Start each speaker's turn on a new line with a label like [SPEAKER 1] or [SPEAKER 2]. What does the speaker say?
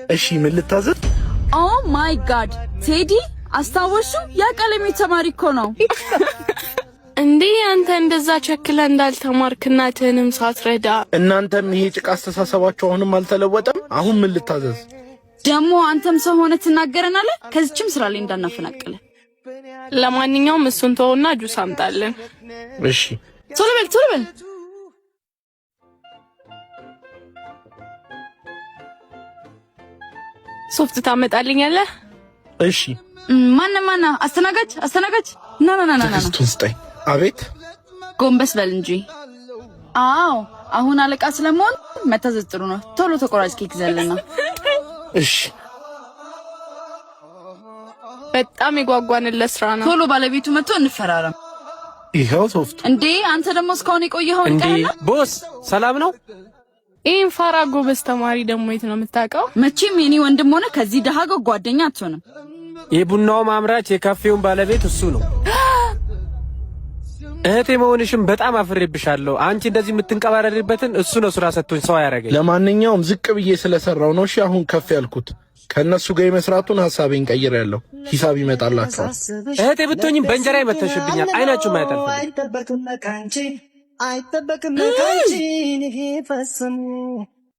[SPEAKER 1] እሺ ምን ልታዘዝ?
[SPEAKER 2] Oh my God ቴዲ አስታወሹ? ያ ቀለሜ ተማሪ እኮ ነው።
[SPEAKER 3] እንዴ አንተ እንደዛ ቸክለ እንዳልተማርክ እናትህንም ሳትረዳ።
[SPEAKER 1] እናንተም ይሄ ጭቃ አስተሳሰባችሁ አሁንም አልተለወጠም። አሁን ምን ልታዘዝ?
[SPEAKER 2] ደግሞ አንተም ሰው ሆነ ትናገረናለህ። ከዚችም ስራ ላይ እንዳናፈናቅለ።
[SPEAKER 3] ለማንኛውም እሱን ተውና ጁስ አምጣልን።
[SPEAKER 1] እሺ
[SPEAKER 2] ቶሎ በል ቶሎ በል።
[SPEAKER 3] ሶፍት ታመጣልኛለህ?
[SPEAKER 1] እሺ።
[SPEAKER 2] ማነ ማነ? አስተናጋጅ አስተናጋጅ፣ ና ና ና ና።
[SPEAKER 1] ትዕግስቱን ስጠኝ። አቤት።
[SPEAKER 2] ጎንበስ በል እንጂ። አዎ አሁን አለቃ ስለመሆን መታዘዝ ጥሩ ነው። ቶሎ ተቆራጭ ኬክ ዘለና።
[SPEAKER 1] እሺ።
[SPEAKER 3] በጣም የጓጓንለት ስራ ነው።
[SPEAKER 2] ቶሎ ባለቤቱ መጥቶ እንፈራረም።
[SPEAKER 1] ይኸው ሶፍቱ።
[SPEAKER 2] እንዴ አንተ ደግሞ እስካሁን የቆየኸውን
[SPEAKER 4] እንዴ
[SPEAKER 2] ቀርና
[SPEAKER 4] boss ሰላም ነው?
[SPEAKER 3] ይህን ፋራ ጎበዝ ተማሪ ደግሞ የት ነው የምታውቀው?
[SPEAKER 2] መቼም የኔ ወንድም ሆነ ከዚህ ደሃ ጋር ጓደኛ አትሆንም።
[SPEAKER 4] የቡናው አምራች የካፌውን ባለቤት እሱ ነው። እህቴ መሆንሽም በጣም አፍሬብሻለሁ። አንቺ እንደዚህ የምትንቀባረሪበትን እሱ ነው ስራ ሰጥቶኝ ሰው ያደረገኝ።
[SPEAKER 1] ለማንኛውም ዝቅ ብዬ ስለሰራው ነው። እሺ አሁን ከፍ ያልኩት። ከእነሱ ጋር የመስራቱን ሀሳቤን ቀይር ያለው ሂሳብ ይመጣላቸዋል።
[SPEAKER 4] እህቴ ብትሆኝም በእንጀራ ይመተሽብኛል። አይናችሁ ማየት አልፈልግም።
[SPEAKER 5] አይጠበቅም ካንቺ አይጠበቅም ካንቺ ይሄ ፈጽሞ።